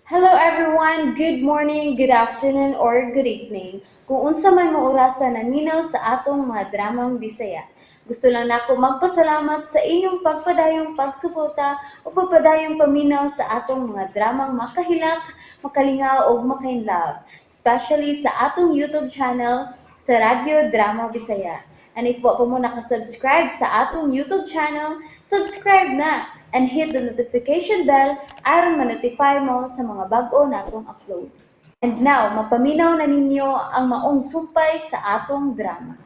Hello everyone! Good morning, good afternoon, or good evening. Kung unsa man mo orasa naminaw sa atong mga dramang Bisaya. Gusto lang nako magpasalamat sa inyong pagpadayong pagsuporta o pagpadayong paminaw sa atong mga dramang makahilak, makalingaw ug makainlove, especially sa atong YouTube channel sa Radyo Drama Bisaya. And if wa pa mo nakasubscribe sa atong YouTube channel, subscribe na and hit the notification bell aron ma-notify mo sa mga bag-o natong uploads. And now, mapaminaw na ninyo ang maong sumpay sa atong drama.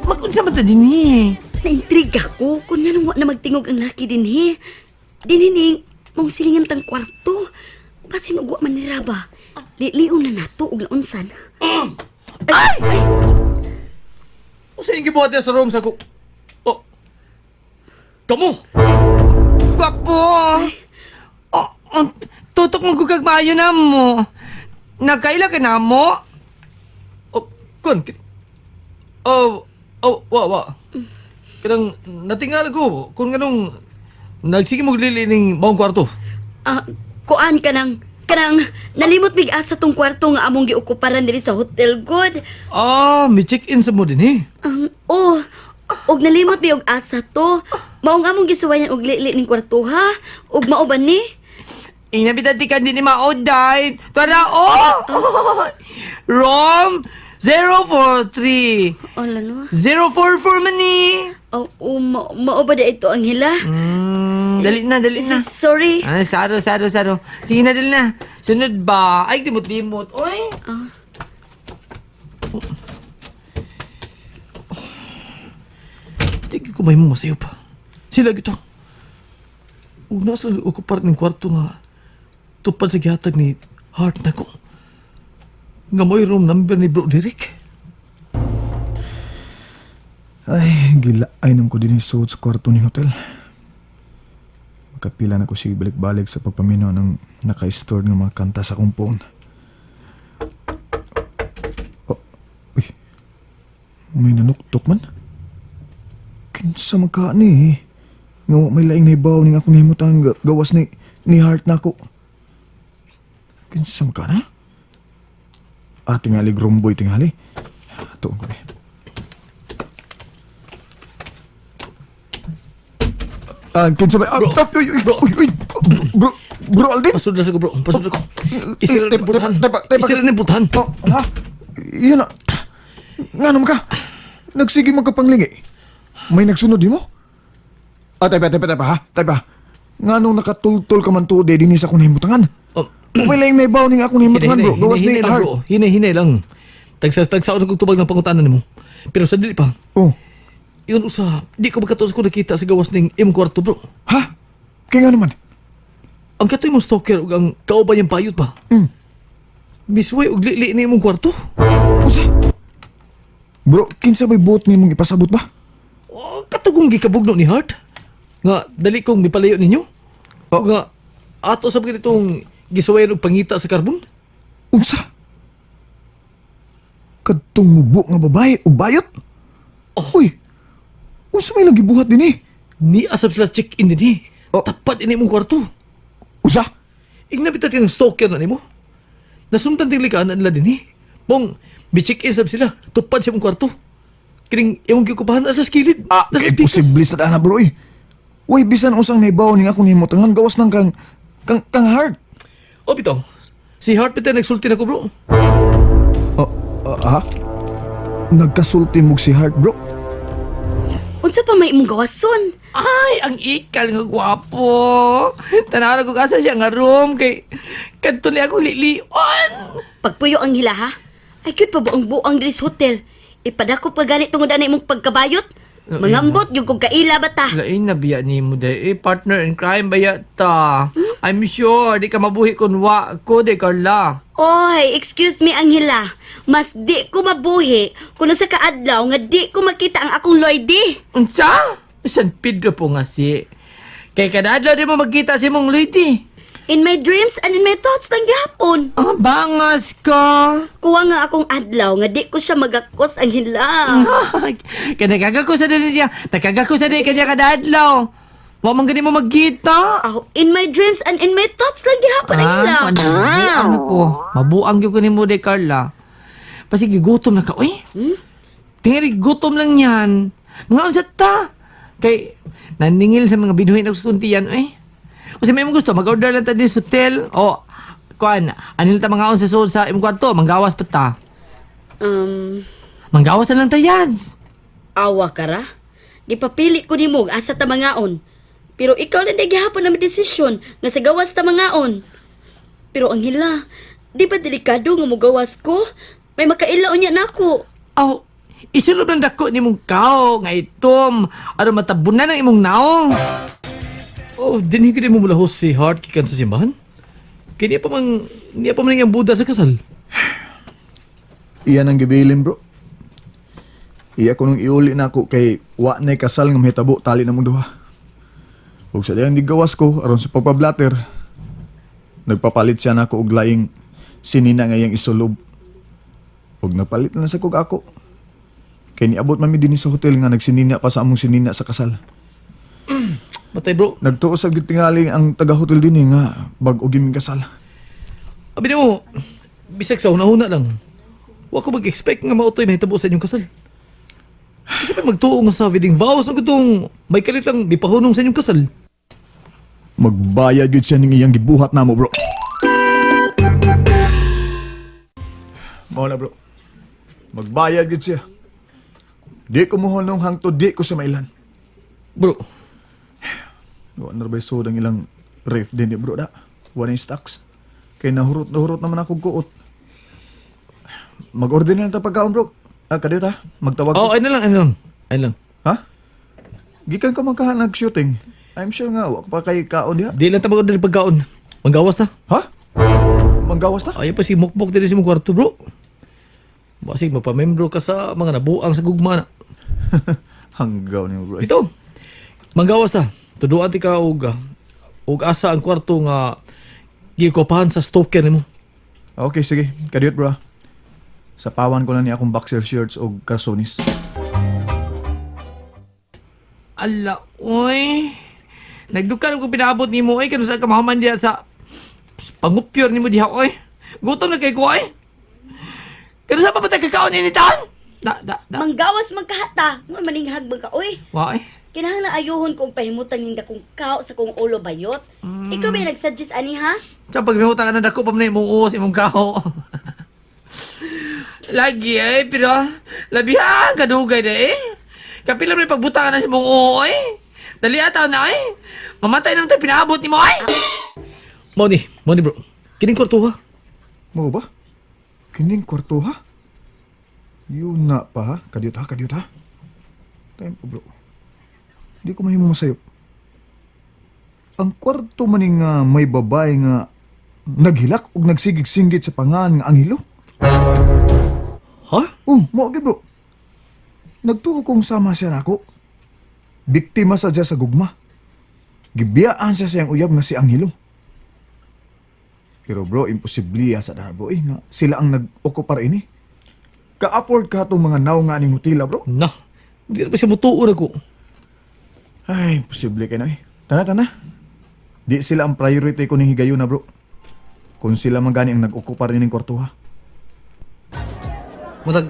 Magunsa man ta dinhi? Naintriga ko kung nga wa na magtingog ang laki dinhi. Dinhi ning mong silingan tang kwarto. Basin og wa man ni Raba. Lilion na nato og naunsan. Ay! Ay! Unsa imong gibuhat diha sa room sa ko? Oh. Kamo. Gwapo! Oh, oh, tutok mo kag maayo na mo. Nagkaila ka na mo? Oh, kun. Oh, oh, wa wa. Kanang natingal ko kung nganong nagsige mo lili ning maong kwarto. Ah, kuan ka nang kanang nalimot mig asa tong kwarto nga among giukuparan diri sa hotel good. Ah, mi check-in sa mo dinhi. Ang oh, og nalimot mi og asa to. Mao nga among gisuwayan og lili ning kwarto ha. Ug mao ba ni? Inabitati ka din ni Maoday. Tara, oh! Rom 043. Ala no. 044 man ni. Oh, oh mao ba di ito ang hila? Dali na, dali na. Sorry. Ah, saro, saro, saro. Sige na, dali na. Sunod ba? Ay, limot-limot. Oy! Ah. Di ko may mo masayo pa. Sila gito. Ug nasa ko par ning kwarto nga tupad sa gihatag ni Heart nako. Nga mo'y room number ni Bro Derek. Ay, gila. Ay, nang ko din isuot sa kwarto ni hotel. Makapila na ko sige balik-balik sa pagpaminaw ng naka-store ng mga kanta sa akong phone. Oh, uy. May nanuktok man. Kinsa magkaani eh. Nga wa may laing naibaw ning akong nahimutang gawas ni heart na ako. Kinsa magkaana? Ah, tingali grumboy tingali. Atuon ko ni. Ah, kinsa ba? Ah, Bro. ah, uy, uy, Bro. uy, uy, bro, bro Aldin. Pasod na sa ko, bro. Pasod na ko. Isira Teba, ni putahan. teba, teba. Isira ni putahan. Oh, ha? Yun na. Nga naman ka. Nagsige mo ka panglingi. May nagsunod di mo? Ah, teba, teba, teba, ha? Teba. Nga nung nakatultol ka man tuod, eh, dinis ako nahimutangan. Oh, May laing naibaw ning ako nahimutangan, bro. Gawas ni hinay lang, Heart. bro. Hinay-hinay lang. Tagsa-tagsaon akong tubag ng pangutanan nimo. Pero sa dili pa, Oh, yun usa, di ko makatuos ko nakita sa gawas ning imong kwarto, bro. ha? Kaya nga naman. Ang katoy mong stalker ug ang kauban niyang payot pa. Misuway og lili ni imong kwarto. Usa. Bro, kinsa may buot ni mong ipasabot ba? Oh, katugong gikabugno ni Heart. Nga dali kong mipalayo ninyo. Oh. Nga ato sa ganitong gisuwayan og pangita sa karbon. Unsa? Kadtong mubo nga babae ug bayot? Uy. Unsa may lagi buhat dinhi? Ni asab sila check-in dinhi. Oh. Tapat ini imong kwarto. Usa? Igna bitaw ting stalker na nimo. Nasundan ting likaan na nila dinhi. Mong mi-check-in sab sila. Tupad sa imong kwarto. Kining imong gikupahan sa kilid. Ah, Nasa kay pikas. posible sa dana bro eh. Uy, bisan usang naibaw ning ako nimutangan gawas nang kang heart. O bitaw. Si Heart bitaw nagsulti na ko, bro. Oh, ah, ha? Nagkasulti mo si heart, bro. Unsa pa may imong gawason? Ay, ang ikal nga gwapo. Tanaw ko asa siya nga room kay kadto ni ako lilion. Pagpuyo ang hila ha. Ay cute pa buang buang diri sa hotel. Ipadako pa gani tungod ana imong pagkabayot. Mangambot yung kog kaila bata. Lain na biya ni mo day. Eh, partner in crime ba yata? I'm sure di ka mabuhi kun wa ko de Carla. Oy, excuse me Angela. Mas di ko mabuhi kuno sa kaadlaw nga di ko makita ang akong Lloydie. Unsa? San Pedro po nga si. Kay kada adlaw di mo magkita si mong Luigi. In my dreams and in my thoughts lang gihapon. Ah, bangas ka. Kuha nga akong adlaw nga di ko siya magakos ang hila. Kaya nagkagako sa dili niya. Nagkagako sa dili kanya kada adlaw. Wa man gani mo magkita. Aw, in my dreams and in my thoughts lang gihapon ang hila. Ah, mabuang ako. Mabuang gyud ko nimo de Carla. Pasig gutom na ka, oy. Hmm? Tingali gutom lang yan. Mga unsa ta? Kay naningil sa mga binuhi na kunti yan, oy. Kasi may mong gusto, mag-order lang ta din sa hotel. O, kuan, anil ta mga unsa sa imong kwarto, manggawas pa ta. Manggawas na lang ta yans. Awa ka ra. Gipapili ko nimo og asa ta mangaon. Pero ikaw lang di gihapon na desisyon nga sa gawas ta mangaon. Pero ang hila, di ba delikado nga mogawas ko? May makaila unya nako. Aw, isulob lang dako nimong kao nga itom aron matabunan ang imong naong. Oh, dinhi ko mo mulahos si Heart gikan sa simbahan. Kay niya pa man iyang buda sa kasal. Iyan ang gibilin, bro. Iya ko nung iuli na ako kay wa na'y kasal nga mahitabo tali na mong duha. Ug sa diyang gigawas ko aron sa pagpablater. Nagpapalit siya nako og laing sinina nga iyang isulob. Ug napalit na sa kog ako. Kay niabot man mi dinhi sa hotel nga nagsinina pa sa among sinina sa kasal. Matay, bro. Nagtuo sa gyud tingali ang taga-hotel dinhi nga bag-o gyud ming kasal. Abi mo, bisag sa una-una lang. Wa ko mag-expect nga mautoy mahitabo sa inyong kasal. Kasi pa magtuo nga sa wedding vows ang katong may kalitang mipahunong sa inyong kasal. Magbayad gyud siya ning iyang gibuhat namo, bro. Mao na, bro. Magbayad gyud siya. Di ko mohunong hangtod di ko sa mailan. Bro, Wa na ba sud ang ilang ref din bro da. Wa na yung stocks. Kay nahurot nahurot naman ako kuot. Mag-order na lang ta pagkaon, bro. Ah, kadiyot ha. Magtawag. Oh, ay na lang, ay na lang. Ay na lang. Ha? Gikan ka man kaha nag-shooting. I'm sure nga wa pa kay kaon diha. Di lang ta mag-order pagkaon. Manggawas ta. Ha? Manggawas ta? Ayaw pa si mukmok diri sa imong kwarto, bro. Basig magpamembro ka sa mga nabuang sa gugma na. Hanggaw niyo, bro. Ito. Manggawas ta. Tuduan ti ka og asa ang kwarto nga gikopahan sa stalker nimo. Okay, sige. Kadiyot, bro. ah. Sa pawan ko na niya akong boxer shorts o karsonis. Ala, oy. Nagdukan ko pinaabot nimo oy kanu sa kamahuman diha sa pangupyor nimo diha oy. Gutom na kay ko oy. Kanu sa pa patay kakaon ini taon? Da da da. Manggawas man kahata, nga maninghag man ka oy. Wa oy. Kinahanglan ayuhon ko og pahimutan ning dakong kao sa kong ulo bayot. Ikaw ba nagsuggest ani ha? Sa pag mihuta ka na dako pa man imong uos imong kaho. Lagi ay pero labihan kadugay na eh. Kapila man pagbuta ka na sa imong uo oy. Dali ataw na ay. Mamatay naman tayo pinaabot nimo ay. Mao ni bro. Kining kwarto ha. Mao ba? Kining kwarto ha? Yun na pa ha? Kadiyot ha? Kadiyot ha? Time po bro. Di ko mahimo masayop. Ang kwarto maning nga may babae nga naghilak ug nagsigig-singgit sa pangan nga anghilo. Ha? Oh, mao gyud bro. Nagtuo kong sama siya nako. Biktima sa siya sa gugma. Gibiyaan siya sa iyang uyab nga si Anghelo. Pero bro, imposible sa daha bro eh, nga sila ang nag-okupar ini. Ka-afford ka itong mga naw nga aning hotela bro. Na. Di na pa siya mutuo na ko. Ay, imposible kay na eh. Tana, tana. Di sila ang priority ko ning higayon na bro. Kung sila man gani ang nag-okupar ining kwarto ha. Murag,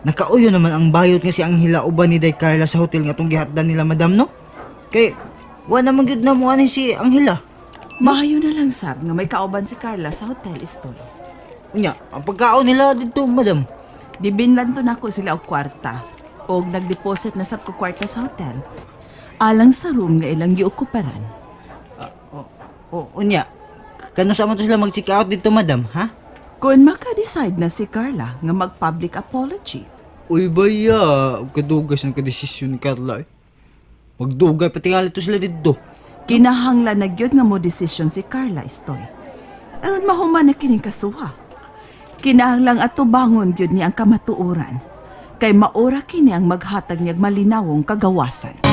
nakauyo naman ang bayot nga si Angela uban ni Day Carla sa hotel nga tong gihatdan nila madam no? Kay, wa naman gyud na mo ani si Angela. Maayo na lang sab nga may kauban si Carla sa hotel istoy. Unya, ang pagkaon nila dito madam. Gibinlan to nako sila og kwarta og nagdeposit na sab ko kwarta sa hotel. Alang sa room nga ilang giukuparan. O, unya, kano sa man to sila mag-check out dito madam, ha? Kung maka-decide na si Carla nga mag-public apology, Uy baya, kadugas ng kadesisyon ni Carla eh. Magdugay pati nga to sila dito. kinahanglan na gyud nga mo desisyon si Carla istoy. Aron mahuman na kining kasuha. Kinahanglang atubangon gyud niya ang kamatuoran kay maora kini ang maghatag niyag malinawong kagawasan.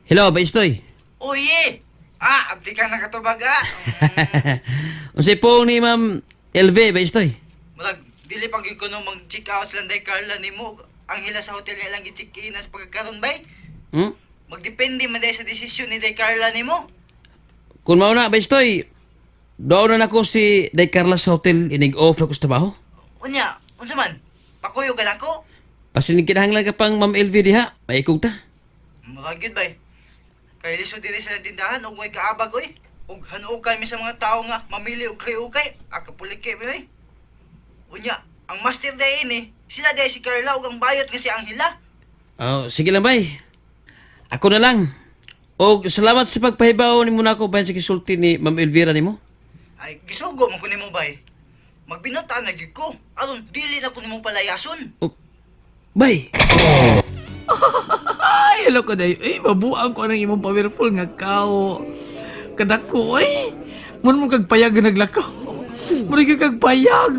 Hello, ba Istoy? Uy! Ah, abdi ka nakatubag ah. Unsay pong ni Ma'am LV ba Istoy? Murag, dili pag ko nung mag-check out sila Day Carla nimo. Angela sa hotel nga ilang gi-check in sa pagkakaroon bay. Hmm? Magdepende man day sa desisyon ni Day Carla nimo. Kung mao na, Bestoy, doon na nako si Day Carla sa hotel, inig-off na ko sa trabaho. Unya, unsa man? Pakuyo ka nako? Pasin kinahanglan ka pang Ma'am LV diha, maikog ta. Mura gyud bay. Kay lisod diri sa tindahan og way kaabag oy. Ug hanuokay mi sa mga tawo nga mamili og kay-ukay, akapulike mi oy. Unya, ang master day ini, sila day si Carla ug ang bayot nga si Angela. Oh, sige lang, bay. Ako na lang. Og salamat sa pagpahibaw nimo nako bahin sa gisulti ni Ma'am Elvira nimo. Ay, gisugo man ko nimo bay. Magbinuta na gyud ko. Aron dili na ko nimo palayason. Oh, bay. Ay, hello ko day. Ay, mabuang ko ng imong powerful nga kao. Kadako, ay. Mun mo kag payag nga naglakaw. Mun kag kag payag.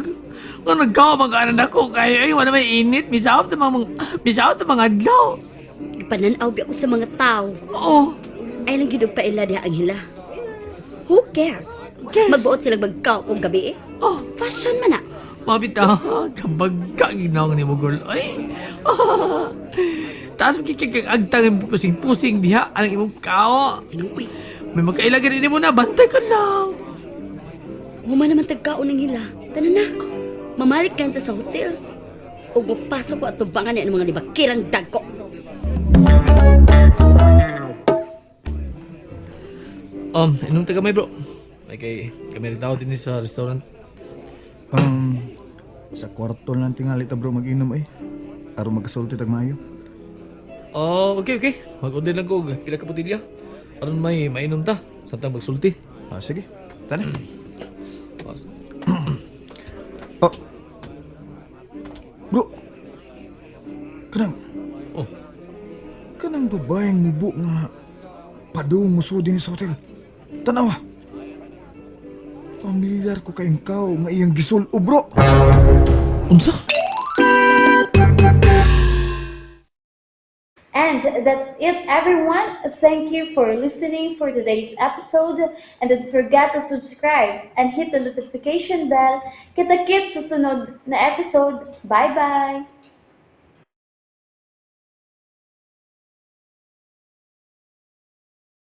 Nga nagkaw mag-anan ako kay ay wala may init. Misaot sa mga misaot sa mga adlaw. Gipananaw bi ako sa mga tao. Oo. Ay lang gyud og paila diha ang hila. Who cares? Cares? Magbuot silang magkaw kung gabi eh. Oh. Fashion man na. Mabita, kabag ka ginawa ni mo girl. Ay. Taas mo kikik ang agtang pusing-pusing diha ang imong kao. Uy, May magkailagan din mo na, bantay ka lang. human naman tagkaon ng hila. Tanan na. Mamalik ka ta sa hotel. Ug mapasok ko at tubangan niya ng mga libakirang dagko. Inom ta gamay, bro. Ay kay kami rin tao din sa restaurant. Sa kwarto lang tingali ta bro mag-inom eh. Aron magkasulti tag maayo. Oh, okay. Mag-order lang ko og pila ka botelya. Aron may mainom ta samtang magsulti. Ah, sige. Tana. Oh, Oh. Bro. Kanang Oh. Kanang babaeng mubo nga padung muso din sa hotel. Tanawa. Familiar ko kayong kao nga iyang gisol o bro. Unsa? And that's it, everyone. Thank you for listening for today's episode. And don't forget to subscribe and hit the notification bell. Kita-kits sa sunod na episode. Bye-bye!